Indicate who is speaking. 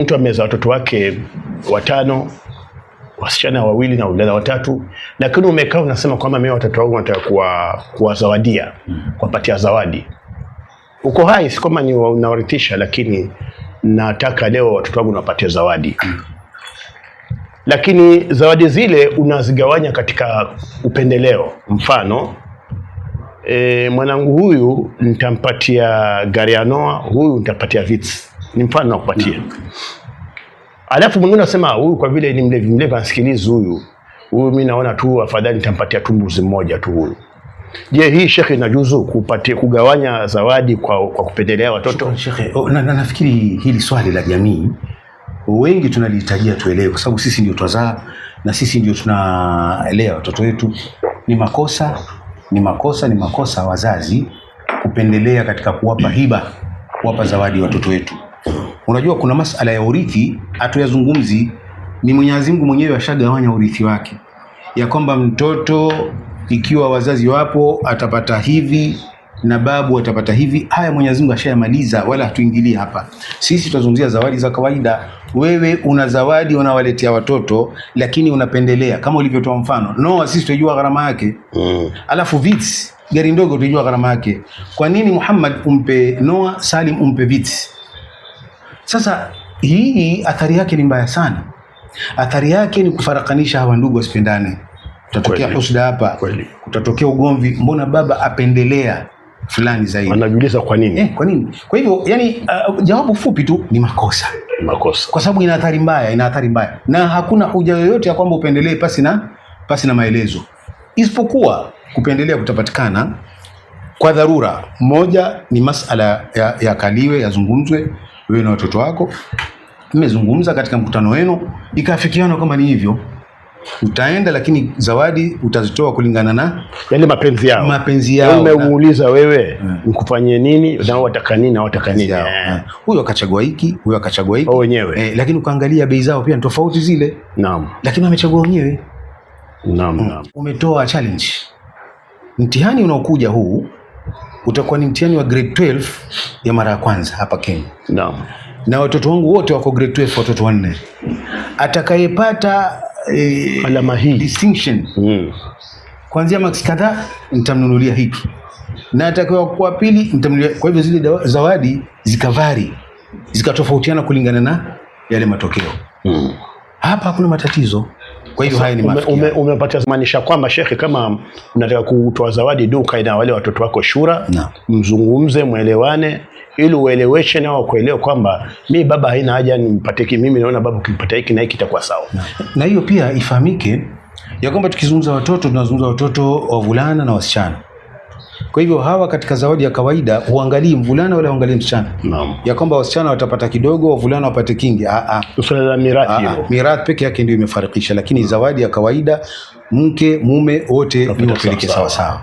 Speaker 1: Mtu amezaa watoto wake watano, wasichana wawili na wavulana watatu, lakini umekaa unasema kwamba mimi watoto wangu nataka kuwazawadia, kuwapatia zawadi. Uko hai, si kwamba ni unawarithisha, lakini nataka leo watoto wangu niwapatie zawadi. Lakini zawadi zile unazigawanya katika upendeleo. Mfano, mwanangu huyu nitampatia gari ya Noah, huyu nitampatia Vitz. Ni mfano nakupatia. Alafu mwingine anasema huyu kwa vile ni mlevi mlevi, ansikilizi huyu huyu, mimi naona tu afadhali nitampatia tu mbuzi mmoja tu huyu. Je, hii shekhe, inajuzu kupatia kugawanya zawadi kwa kupendelea watoto?
Speaker 2: Shukran, shekhe. Oh, na nafikiri hili swali la jamii wengi tunalihitajia tuelewe, kwa sababu sisi ndio twazaa na sisi ndio tunalea watoto wetu. Ni makosa, ni makosa, ni makosa wazazi kupendelea katika kuwapa hiba, kuwapa zawadi watoto wetu. Unajua kuna masala ya urithi hatuyazungumzi, ni Mwenyezi Mungu mwenyewe ashagawanya urithi wake, ya kwamba mtoto ikiwa wazazi wapo atapata hivi na babu atapata hivi. Haya Mwenyezi Mungu ashayamaliza, wala hatuingilii hapa. Sisi tunazungumzia zawadi za kawaida. Wewe una zawadi unawaletea watoto, lakini unapendelea kama ulivyotoa mfano Noah, sisi tunajua gharama yake. Alafu Vitz gari ndogo tunajua gharama yake. Kwa nini Muhammad umpe Noah, Salim umpe Vitz? Sasa hii athari yake ni mbaya sana. Athari yake ni kufarakanisha hawa ndugu wasipendane. Kutatokea husda hapa, kutatokea ugomvi. Mbona baba apendelea fulani zaidi?
Speaker 1: Wanajiuliza kwa nini?
Speaker 2: Kwa nini? Kwa hivyo yani, jawabu fupi tu ni makosa,
Speaker 1: Makosa.
Speaker 2: kwa sababu ina athari mbaya, ina athari mbaya, na hakuna hoja yoyote ya kwamba upendelee pasi na maelezo, isipokuwa kupendelea kutapatikana kwa dharura. Moja ni masala ya kaliwe yazungumzwe, wewe na watoto wako mmezungumza katika mkutano wenu, ikaafikiana kama ni hivyo, utaenda, lakini zawadi utazitoa kulingana na
Speaker 1: Yale mapenzi yao,
Speaker 2: mapenzi yao.
Speaker 1: Umemuuliza wewe nikufanyie nini, na wataka nini na wataka nini.
Speaker 2: Yao. Huyu akachagua hiki, huyu akachagua hiki
Speaker 1: Wao wenyewe.
Speaker 2: Lakini ukaangalia bei zao pia ni tofauti zile, lakini wamechagua wenyewe.
Speaker 1: Naam, naam.
Speaker 2: Umetoa challenge. Mtihani unaokuja huu utakuwa ni mtihani wa grade 12 ya mara ya kwanza hapa Kenya, na watoto wangu wote wako grade 12, watoto wanne. Atakayepata
Speaker 1: Alama hii.
Speaker 2: Distinction kuanzia marks kadhaa nitamnunulia hiki, na atakaye kwa pili nitamnunulia. Kwa hivyo zile zawadi zikavary, zikatofautiana kulingana na yale matokeo. Hapa hakuna matatizo. Kwa hivyo haya ni maafikiano.
Speaker 1: Umepata maanisha kwamba shekhe, kama unataka kutoa zawadi, duka ina wale watoto wako shura, mzungumze, mwelewane, ili ueleweshe nao wakuelewe kwamba mi baba haina haja nimpate hiki, mimi naona baba ukimpata hiki na hiki itakuwa sawa.
Speaker 2: Na hiyo pia ifahamike ya kwamba tukizungumza watoto tunazungumza watoto wavulana na wasichana. Kwa hivyo hawa katika zawadi ya kawaida huangalii mvulana wala huangalii msichana, ya kwamba wasichana watapata kidogo, wavulana wapate kingi. Ah, ah.
Speaker 1: Suala la mirathi
Speaker 2: Ah,
Speaker 1: hilo.
Speaker 2: mirathi peke yake ndio imefarikisha, lakini zawadi ya kawaida mke mume wote ni
Speaker 1: Wapata
Speaker 2: wapeleke
Speaker 1: sawa
Speaker 2: sawa sawa.